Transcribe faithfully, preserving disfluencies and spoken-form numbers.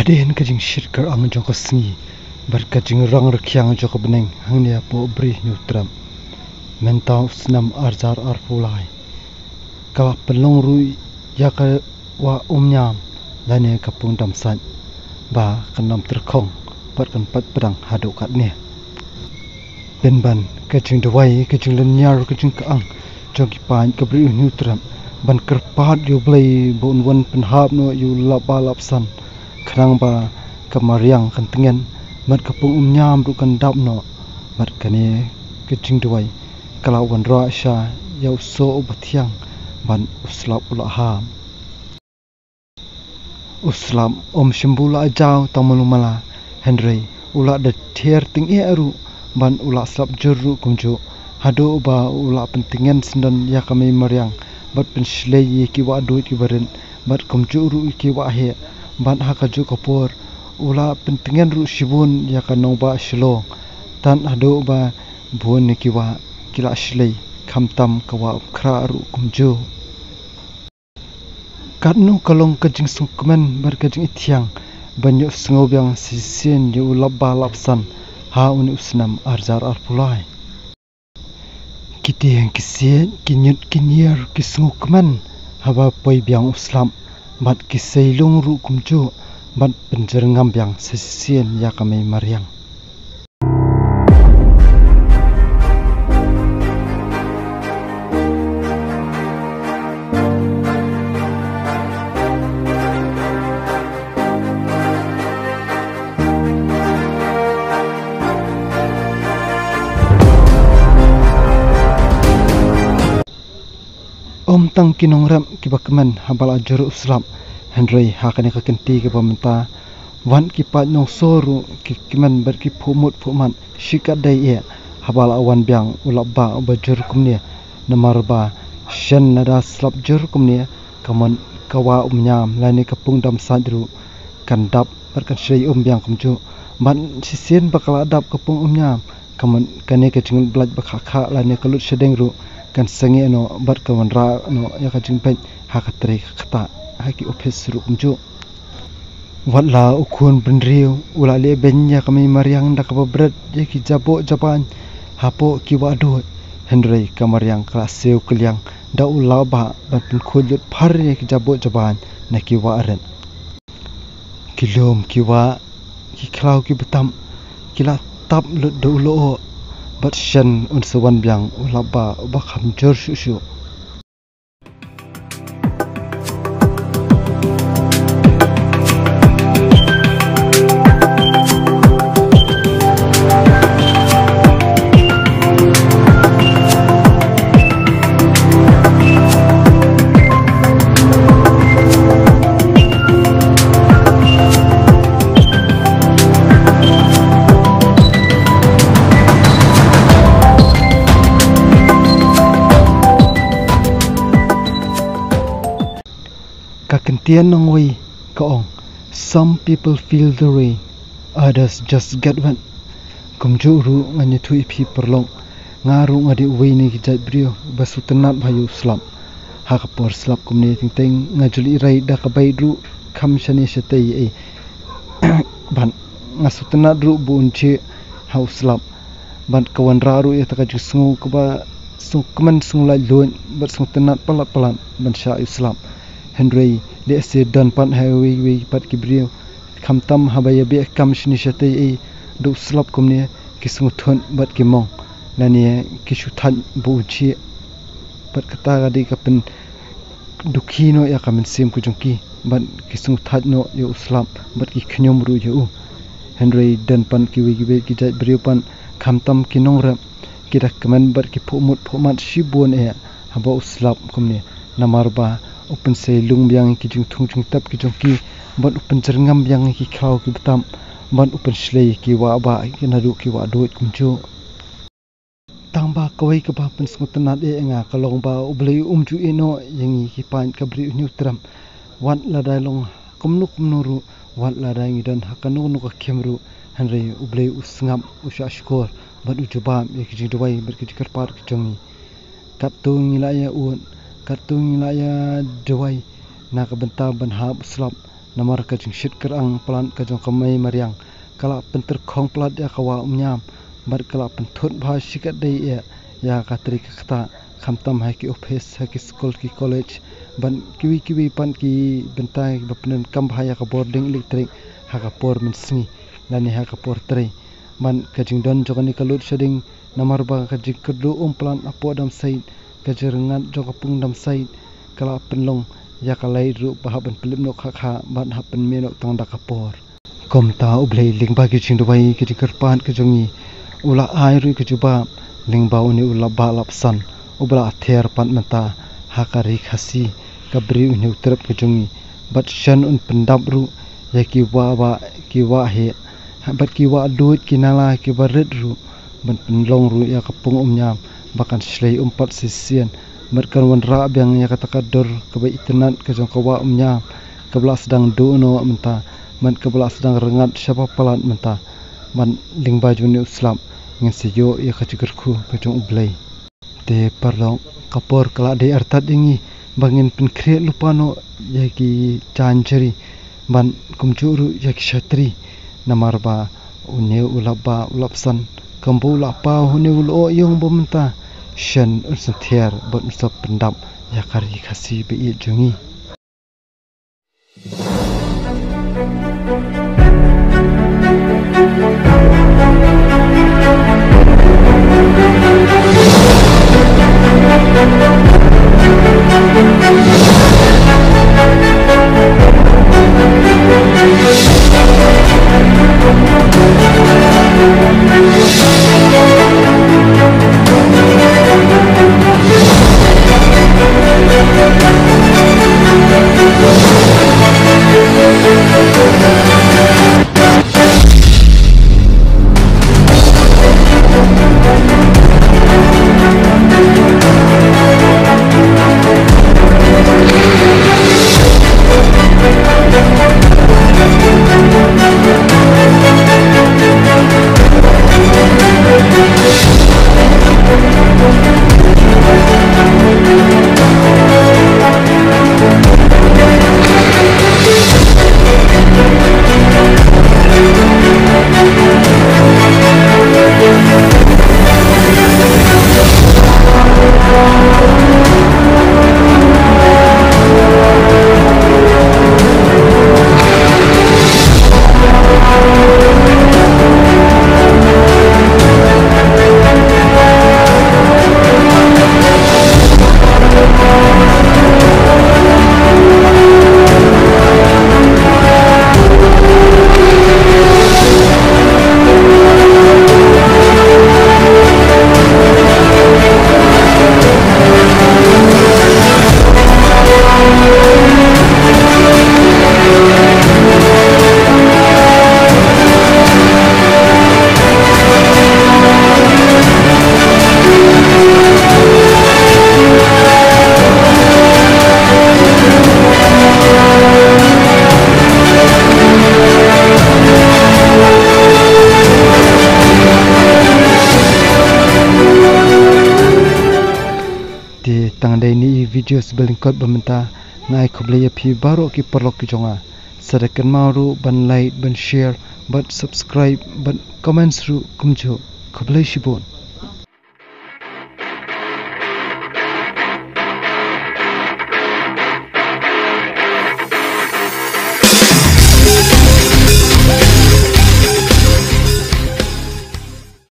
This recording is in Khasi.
Hadien ka jingshit kyrang jong ka sngi bad ka jingrong rkhiang jong ka bneng hangne hapoh Bri Hynñiewtrep mynta u snem arhajar arphew lai, ka la pynlong ruh ïa ka wah Umñiam lane ka Pung Damsait ba kan ym tyrkhong bad kan pait pdang haduh katne. Pynban ka jingduwai, ka jinglynñiar, ka jingkyang jong ki paid ka Bri Hynñiewtrep ban kyrpad ïa U Blei ba un wan pynhap noh ïa u Lapbah Lapsan, khnang ba ka mariang kan tngen bad ka Pung Umñiam ruh kan dap noh. Bad kane ka jingduwai ka la wanrah sha ïa u soh uba thiang ban u slap u la ham. U slap um shym bu la jaw tang malu mala, hynrei u la da thiar tyngeh ruh ban u la slap jur ruh kumjuh, haduh ba u la pyntngen syndon ïa ka mei mariang bad pynshlei ïa ki wah duid ki barit bad kumjuh ruh ïa ki wah heh, bad ha kajuh ka por u la pyntngen ruh shibun ïa ka nongbah Shillong, tad haduh ba bun ïa ki wah ki la shlei, khamtam ka wah Umkhrah ruh kumjuh. Katno ka long ka jingsngewkmen bad ka jingithiang ban ïohsngew biang shisien ïa u Lapbah Lapsan ha une u snem arhajar arphew lai. Ki dieng ki siej, ki ñiut ki ñiar, ki sngewkmen haba poi biang u slap, bad ki sei lung ruh kumjuh, bad pynjyrngam biang shisien ïa ka mei mariang. Ym tang ki nongrep kiba kmen haba la jur u slap, hynrei ha kane ka kynti kaba mynta, wat ki paid nongso ruh ki kmen bad ki phuh mut phuh mat shikatdei eh haba la wan biang u Lapbah uba jur kumne, namar ba shen lada slap jur kumne, ka mut ka wah Umñiam lane ka Pung Damsait ruh kan dap bad kan shlei um biang kumjuh. Bad shisien ba ka la dap ka Pung Umñiam, ka mut kane ka jinglut blait ba khah khah lane ka lut shadeng ruh kan sangeh noh bad kan wanrah noh ïa ka jingbeit ha ka trei ka ktah ha ki ophis ruh kumjuh. Wat la u khun bynriew u la leh beiñ ïa ka mei mariang da kaba bret ïa ki jaboh jabañ hapoh ki wah duid, hynrei ka mariang ka la siew kylliang da u Lapbah ban pynkhuid lut phar ïa ki jaboh jabañ na ki wah rit. Ki lum ki wah, ki khlaw ki btam ki la tap lut da u lyoh, bad shen un sa wan biang u Lapbah uba kham jur shuh shuh. Ka kyntien nongwei ka ong, "Some people feel the rain, others just get wet." Kumjuh ruh ngan ïathuh ïa phi paralok, nga ruh nga dei uwei na ki jait briew ba sngewtynnat bha ïa u slap. Ha ka por slap kumne teng teng nga ju leit rei da ka bike ruh kham shane shatei ei. Bad nga sngewtynnat ruh ba un jhieh ha u slap. Bad ka wanrah ruh ïa kata ka jingsngew kaba sngewkmen sngewlait luid bad sngewtynnat palat palat ban shah ïa u slap. Hynrei lehse don pat ha iwei iwei pat ki briew, khamtam haba ïa beh kam shane shatei ei da u slap kumne, ki sngewthuh bad ki mong lane ki shu thait ba u jhieh. Bad kata ka dei ka pyndukhi noh ïa ka mynsiem ka jong ki, bad ki sngewthait noh ïa u slap bad ki khñium ruh ïa u. Hynrei don pat kiwei kiwei ki jait briew pat, khamtam ki nongrep, ki da kmen bad ki phuh mut phuh mat shibun eh haba u slap kumne, namar ba u pynsei lung biang ïa ki jingthung jingtep ki jong ki, bad u pynjyrngam biang ïa ki khlaw ki btam, bad u pynshlei ïa ki wah bah, ki naduh ki wah duid kumjuh. Tang ba kawei kaba pynsngewtynnat eh ïa nga ka long ba U Blei um ju ïehnoh noh ïa ngi ki paid ka Bri u Hynñiewtrep. Wat lada long kumno kumno ruh, wat lada ngi don ha kano kano ka khim ruh, hynrei U Blei u sngap, u shahshkor bad u jubab ïa ki jingduwai bad ki jingkyrpad ki jong ngi. Katto ngi la ïa ud, katto ngi la ïa duwai na ka bynta ban hap u slap, Namar ka jingshit kyrang palat ka jong ka mei mariang ka la pyntyrkhong palat ïa ka wah Umñiam bad ka la pynthut bha shikatdei ïa ka trei ka ktah, khamtam ha ki ophis, ha ki skul, ki college bad kiwei kiwei pat ki bynta ba pyndonkam bha ïa ka bording elektrik ha ka por mynsngi lane ha ka por trei. Bad ka jingdon jong kane ka load shedding namar ba ka jingkyrduh um palat hapoh Damsait, ka jingryngkat jong ka pung Damsait ka la pynlong ïa ka lait ruh ba hap ban pynlip noh kha kha bad hap ban mih noh tang da ka por. Kumta U Blei lyngba ki jingduwai, ki jingkyrpad ka jong ngi u la ai ruh ka jubab lyngba une u Lapbah Lapsan uba la thiar pat mynta ha ka ri Khasi, ka bri une u trep ka jong ngi, bad shen un pyndap ruh ïa ki wah, wah, ki wah heh bad ki wah duid, ki nala kiba rit ruh, ban pynlong ruh ïa ka pung Umñiam ba kan shlei um pat shisien bad kan wanrah biang ïa kata ka dur kaba itynnad ka jong ka wah Umñiam kaba la sdang duh noh mynta bad kaba la sdang ryngkat shaba palat mynta. Bad lyngba jong une u slap ngin sa ïoh ïa ka jingkyrkhu ka jong U Blei. Te paralok, ka por ka la dei artat ïa ngi ba ngin pynkhreh lypa noh ïa ki jaiñ jri bad kumjuh ruh ïa ki shatri, namar ba une u Lapbah Lapsan, kumba u la paw ha une u lyoh ïong ba mynta, shen un sa thiar bad un sa pyndap ïa ka ri Khasi ba ïeit jong ngi. Te tang dei ine i video sha ba lyngkot ba mynta, nga ai khublei ïa phi baroh ki paralok ki jong nga. Sa da kynmaw ruh ban like, ban share, ban subscribe, ban comments ruh kumjuh. Khublei shibun.